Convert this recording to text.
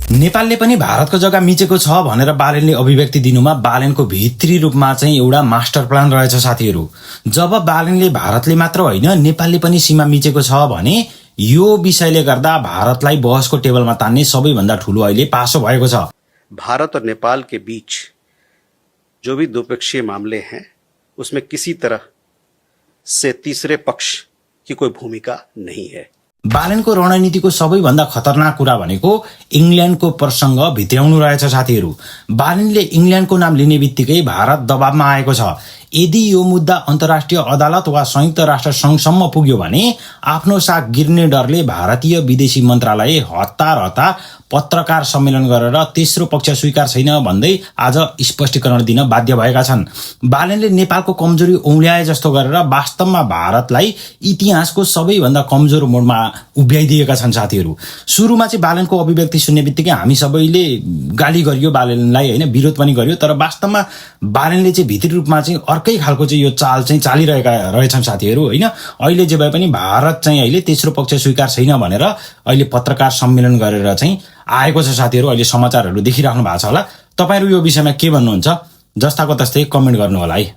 नेपालले पनि भारतको जग्गा मिचेको छ भनेर बालेनले अभिव्यक्ति दिनुमा बालेनको भित्री रूपमा चाहिँ एउटा मास्टर प्लान रहेछ साथीहरू। जब बालेनले भारतले मात्र होइन नेपालले पनि सीमा मिचेको छ भने यो विषयले गर्दा भारतलाई बहसको टेबलमा तान्ने सबैभन्दा ठूलो अहिले पासो भएको छ। भारत और नेपाल के बीच जो भी द्विपक्षीय मामले हैं उसमें किसी तरह से तीसरे पक्ष की कोई भूमिका नहीं है। बालेनको रणनीतिको सबैभन्दा खतरनाक कुरा भनेको इंग्ल्यान्डको प्रसंग भित्र्याउनु रहेछ साथीहरू। बालेनले इंग्ल्यान्डको नाम लिने बित्तिकै भारत दबावमा आएको छ। यदि यो मुद्दा अन्तर्राष्ट्रिय अदालत वा संयुक्त राष्ट्र संघसम्म पुग्यो भने आफ्नो साग गिर्ने डरले भारतीय विदेशी मन्त्रालय हतार पत्रकार सम्मेलन गरेर तेस्रो पक्ष स्वीकार छैन भन्दै आज स्पष्टीकरण दिन बाध्य भएका छन्। बालेनले नेपालको कमजोरी औँल्याए जस्तो गरेर वास्तवमा भारतलाई इतिहासको सबैभन्दा कमजोर मोडमा उभ्याइदिएका छन् साथीहरू। सुरुमा चाहिँ बालेनको अभिव्यक्ति सुन्ने बित्तिकै हामी सबैले गाली गरियो बालेनलाई होइन, विरोध पनि गरियो। तर वास्तवमा बालेनले चाहिँ भित्री रूपमा चाहिँ अर्कै खालको चाहिँ यो चाल चाहिँ चालिरहेका रहेछन् साथीहरू होइन। अहिले जे भए पनि भारत चाहिँ अहिले तेस्रो पक्ष स्वीकार छैन भनेर अहिले पत्रकार सम्मेलन गरेर चाहिँ आएको छ साथीहरू। अहिले समाचारहरू देखिराख्नु भएको छ होला। तपाईहरु यो विषयमा के भन्नुहुन्छ? जस्ताको तस्तै कमेन्ट गर्नु होला है।